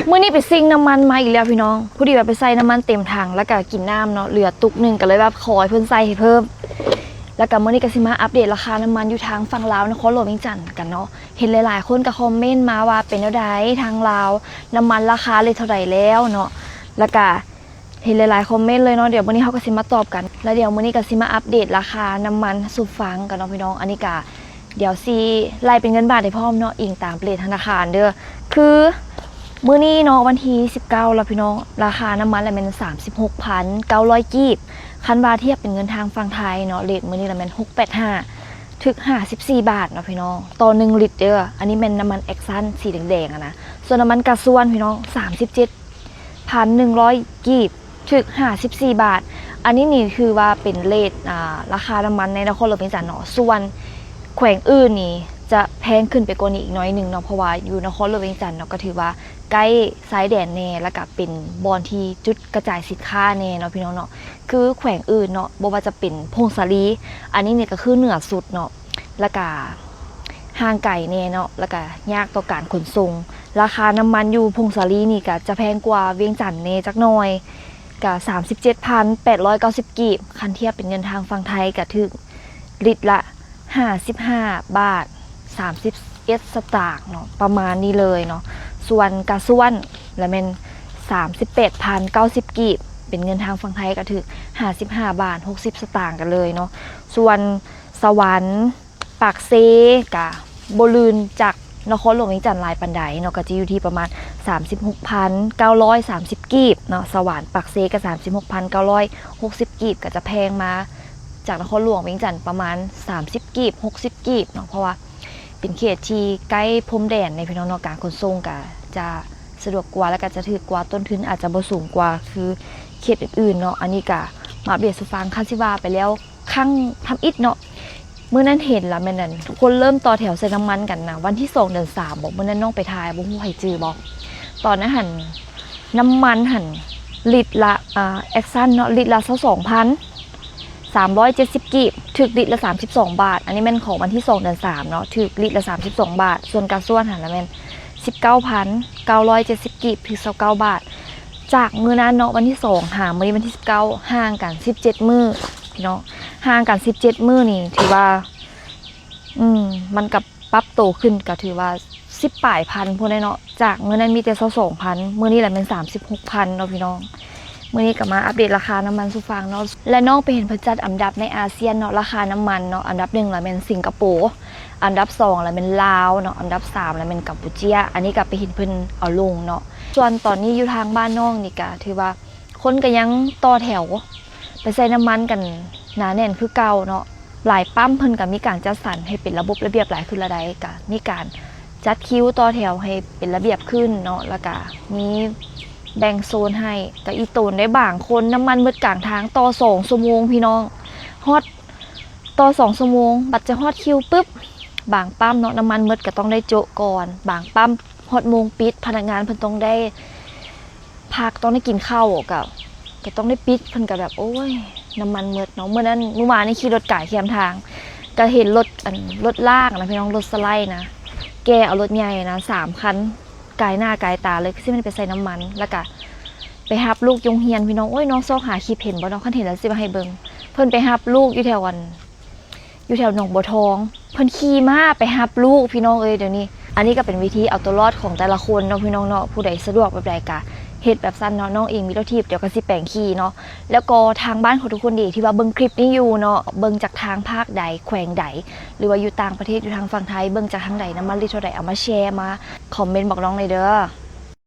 ມື້ນີ້ໄປຊິ່ງນ້ຳມັນມາອີກແລ້ວພີ່ນ້ອງ, ພໍດີວ່າໄປໃສ່ນ້ຳມັນເຕັມຖັງ ແລ້ວກະກິນນ້ຳເນາະ ເຫຼືອຕຸກໜຶ່ງ ກະເລີຍແບບຂໍເພິ່ນໃສ່ໃຫ້ເພີ່ມ. ແລ້ວກະມື້ນີ້ກະຊິມາອັບເດດລາຄານ້ຳມັນຢູ່ທາງຝັ່ງລາວ ນະຄອນຫຼວງວຽງຈັນກັນເນາະ. ເຫັນຫຼາຍໆຄົນກະຄອມເມັນມາວ່າເປັນແນວໃດທາງລາວ ນ້ຳມັນລາຄາເລັດເທົ່າໃດແລ້ວເນາະ, ແລ້ວກະ ເຫັນຫຼາຍໆຄອມເມັນເລີຍເນາະ, ດຽວມື້ນີ້ເຮົາກະຊິມາຕອບກັນ ແລ້ວດຽວມື້ນີ້ກະຊິມາອັບເດດລາຄານ້ຳມັນສູ່ຟັງກັນເນາະພີ່ນ້ອງ. ອັນນີ້ກະດຽວຊິໄລ່ເປັນເງິນບາດໃຫ້ພ້ອມເນາະ, ອີງຕາມເຣດທະນາຄານເດີ. ຄືມື້ນີ້ເນາະ ວັນທີສິບເກົ້າແລ້ວພີ່ນ້ອງ, ລາຄານ້ຳມັນລະແມ່ນສາມສິບຫົກພັນເກົ້າຮ້ອຍກີບ. ຄັນວ່າທຽບເປັນເງິນທາງຝັ່ງໄທເນາະ, ເຣດມື້ນີ້ລະແມ່ນຫົກແປດຫ້າ ຖືກຫ້າສິບສີ່ບາດເນາະພີ່ນ້ອງ ຕໍ່ໜຶ່ງລິດເດີ. ອັນນີ້ແມ່ນນ້ຳມັນແອັກຊັນສີແດງໆຫັ້ນນະ. ສ່ວນນ້ຳມັນກາຊວນພີ່ນ້ອງ ສາມສິບເຈັດ ພັນໜຶ່ງຮ້ອຍກີບ ຖືກຫ້າສິບສີ່ບາດ. ອັນນີ້ນີ້ຖືວ່າເປັນເຣດ ອ່າ ລາຄານ້ຳມັນໃນນະຄອນຫຼວງວຽງຈັນເນາະ. ສ່ວນແຂວງອື່ນນີ້ຈະແພງຂຶ້ນໄປກວ່ານີ້ອີກໜ້ອຍໜຶ່ງເນາະ, ເພາະວ່າຢູ່ນະຄອນຫຼວງວຽງຈັນເນາະ ກະຖືວ່າໃກ້ຊາຍແດນແດ່ ແລ້ວກະເປັນບ່ອນທີ່ຈຸດກະຈາຍສິນຄ້າແດ່ເນາະພີ່ນ້ອງເນາະ. ຄືແຂວງອື່ນເນາະ ບໍ່ວ່າຈະເປັນຜົ້ງສາລີ ອັນນີ້ນີ້ກະຄືເໜືອສຸດເນາະ ແລ້ວກະ ຫ່າງໄກແດ່ເນາະ ແລ້ວກະຍາກຕໍ່ການຂົນສົ່ງ. ລາຄານ້ຳມັນຢູ່ຜົ້ງສາລີນີ້ກະຈະແພງກວ່າວຽງຈັນແດ່ຈັກໜ້ອຍ ກະສາມສິບເຈັດພັນແປດຮ້ອຍເກົ້າສິບກີບ. ຄັນທຽບເປັນເງິນທາງຝັ່ງໄທກະຖືກລິດລະຫ້າສິບຫ້າບາດສາມສິບເອັດສະຕາງເນາະ ປະມານນີ້ເລີຍເນາະ. ສ່ວນກາຊວນລະແມ່ນສາມສິບແປດພັນເກົ້າສິບກີບ, ເປັນເງິນທາງຝັ່ງໄທກະຖືກຫ້າສິບຫ້າບາດຫົກສິບສະຕາງກັນເລີຍເນາະ. ສ່ວນສະຫວັນ ປາກເຊກະບໍ່ລື່ນຈາກນະຄອນຫຼວງວຽງຈັນຫຼາຍປານໃດເນາະ, ກະຈະຢູ່ທີ່ປະມານສາມສິບຫົກພັນເກົ້າຮ້ອຍສາມສິບກີບເນາະ. ສະຫວັນ ປາກເຊກະສາມສິບຫົກພັນເກົ້າຮ້ອຍຫົກສິບກີບ, ກະຈະແພງມາຈາກນະຄອນຫຼວງວຽງຈັນປະມານສາມສິບກີບ ຫົກສິບກີບເນາະ, ເພາະວ່າເປັນເຂດທີ່ໃກ້ພົມແດນໃນພີ່ນ້ອງເນາະ, ການຂົນສົ່ງກະຈະສະດວກກວ່າ ແລ້ວກະຈະຖືກກວ່າ, ຕົ້ນທຶນອາດຈະບໍ່ສູງກວ່າຄືເຂດອື່ນໆເນາະ. ອັນນີ້ກະມາອັບເດດສູ່ຟັງ. ຄັນຊິວ່າໄປແລ້ວ ຄັ້ງທຳອິດເນາະ, ມື້ນັ້ນເຫັນລະແມ່ນອັນຄົນເລີ່ມຕໍ່ແຖວໃສ່ນ້ຳມັນກັນນະ ວັນທີສອງເດືອນສາມບໍ ມື້ນັ້ນນ້ອງໄປຖ່າຍ ບໍ່ຮູ້ໃຜຈື່ບໍ່? ຕອນນັ້ນຫັ້ນ ນ້ຳມັນຫັ້ນລິດລະ ອ່າ ແອັກຊັນເນາະ ລິດລະຊາວສອງພັນສາມຮ້ອຍເຈັດສິບກີບ ຖືກລິດລະສາມສິບສອງບາດ. ອັນນີ້ແມ່ນຂອງວັນທີສອງເດືອນສາມເນາະ ຖືກລິດລະສາມສິບສອງບາດ. ສ່ວນກາຊວນຫັ້ນລະແມ່ນສິບເກົ້າພັນເກົ້າຮ້ອຍເຈັດສິບກີບ ຖືກຊາວເກົ້າບາດ. ຈາກມື້ນັ້ນເນາະ ວັນທີສອງຫາມື້ນີ້ວັນທີສິບເກົ້າ ຫ່າງກັນສິບເຈັດມື້ພີ່ນ້ອງ. ຫ່າງກັນສິບເຈັດມື້ນີ້ຖືວ່າ ອືມ ມັນກະປັບໂຕຂຶ້ນ ກະຖືວ່າສິບປາຍພັນພຸ້ນແຫຼະເນາະ. ຈາກມື້ນັ້ນມີແຕ່ຊາວສອງພັນ ມື້ນີ້ລະແມ່ນສາມສິບຫົກພັນເນາະພີ່ນ້ອງ. ມື້ນີ້ກະມາອັບເດດລາຄານ້ຳມັນສູ່ຟັງເນາະ. ແລະ ນ້ອງໄປເຫັນເພິ່ນຈັດອັນດັບໃນອາຊຽນເນາະ ລາຄານ້ຳມັນເນາະ. ອັນດັບໜຶ່ງລະແມ່ນສິງກະໂປ, ອັນດັບສອງລະແມ່ນລາວເນາະ, ອັນດັບສາມລະແມ່ນກຳປູເຈຍ. ອັນນີ້ກະໄປເຫັນເພິ່ນເອົາລົງເນາະ. ສ່ວນຕອນນີ້ຢູ່ທາງບ້ານນ້ອງນີ້ກະຖືວ່າຄົນກະຍັງຕໍ່ແຖວໄປໃສ່ນ້ຳມັນກັນໜາແໜ້ນຄືເກົ່າເນາະ. ຫຼາຍປ້ຳເພິ່ນກະມີການຈັດສັນໃຫ້ເປັນລະບົບລະບຽບຫຼາຍຂຶ້ນລະໃດ, ກະມີການຈັດຄິວຕໍ່ແຖວໃຫ້ເປັນລະບຽບຂຶ້ນເນາະ, ແລ້ວກະມີແບ່ງໂຊນໃຫ້. ກະອີ່ຕົນໄດ້ ບາງຄົນນ້ຳມັນໝົດກາງທາງ ຕໍ່ສອງຊົ່ວໂມງພີ່ນ້ອງ, ຮອດ ຕໍ່ສອງຊົ່ວໂມງ ບັດຈະຮອດຄິວປຶບ ບາງປ້ຳເນາະ ນ້ຳມັນໝົດກະຕ້ອງໄດ້ໂຈະກ່ອນ, ບາງປ້ຳຮອດໂມງປິດ ພະນັກງານເພິ່ນຕ້ອງໄດ້ພັກ ຕ້ອງໄດ້ກິນເຂົ້າ ກະ ກະຕ້ອງໄດ້ປິດ. ເພິ່ນກະແບບ ໂອ້ຍ ນ້ຳມັນໝົດເນາະ. ມື້ນັ້ນ ມື້ວານນີ້ຂີ່ລົດກາຍແຄມທາງ ກະເຫັນລົດ ອັນ ລົດລາກນະພີ່ນ້ອງ ລົດສະໄລນະ ແກ່ເອົາລົດໃຫຍ່ນະ ສາມຄັນ ກາຍໜ້າກາຍຕາເລີຍ ຄືຊິແມ່ນໄປໃສ່ນ້ຳມັນ ແລ້ວກະໄປຮັບລູກຢູ່ໂຮງຮຽນພີ່ນ້ອງ. ໂອ້ຍ ນ້ອງຊອກຫາຄລິບເຫັນບໍ່ເນາະ, ຄັນເຫັນລະຊິມາໃຫ້ເບິ່ງ. ເພິ່ນໄປຮັບລູກຢູ່ແຖວ ອັນ ຢູ່ແຖວໜອງບົວທອງ ເພິ່ນຂີ່ມ້າໄປຮັບລູກພີ່ນ້ອງເອີຍ. ດຽວນີ້ ອັນນີ້ກະເປັນວິທີເອົາຕົວລອດຂອງແຕ່ລະຄົນເນາະພີ່ນ້ອງເນາະ, ຜູ້ໃດສະດວກແບບໃດກະເຮັດແບບຊັ້ນເນາະ. ນ້ອງເອງມີລົດຖີບ ດຽວກະຊິແປງຂີ່ເນາະ. ແລ້ວກໍທາງບ້ານຂອງທຸກຄົນເດທີ່ວ່າເບິ່ງຄລິບນີ້ຢູ່ເນາະ, ເບິ່ງຈາກທາງພາກໃດ ແຂວງໃດ ຫຼືວ່າຢູ່ຕ່າງປະເທດ ຢູ່ທາງຝັ່ງໄທ ເບິ່ງຈາກທາງໃດ ນ້ຳມັນລິດເທົ່າໃດ ເອົາມາແຊ ມາຄອມເມັນບອກນ້ອງແດ່ເດີ.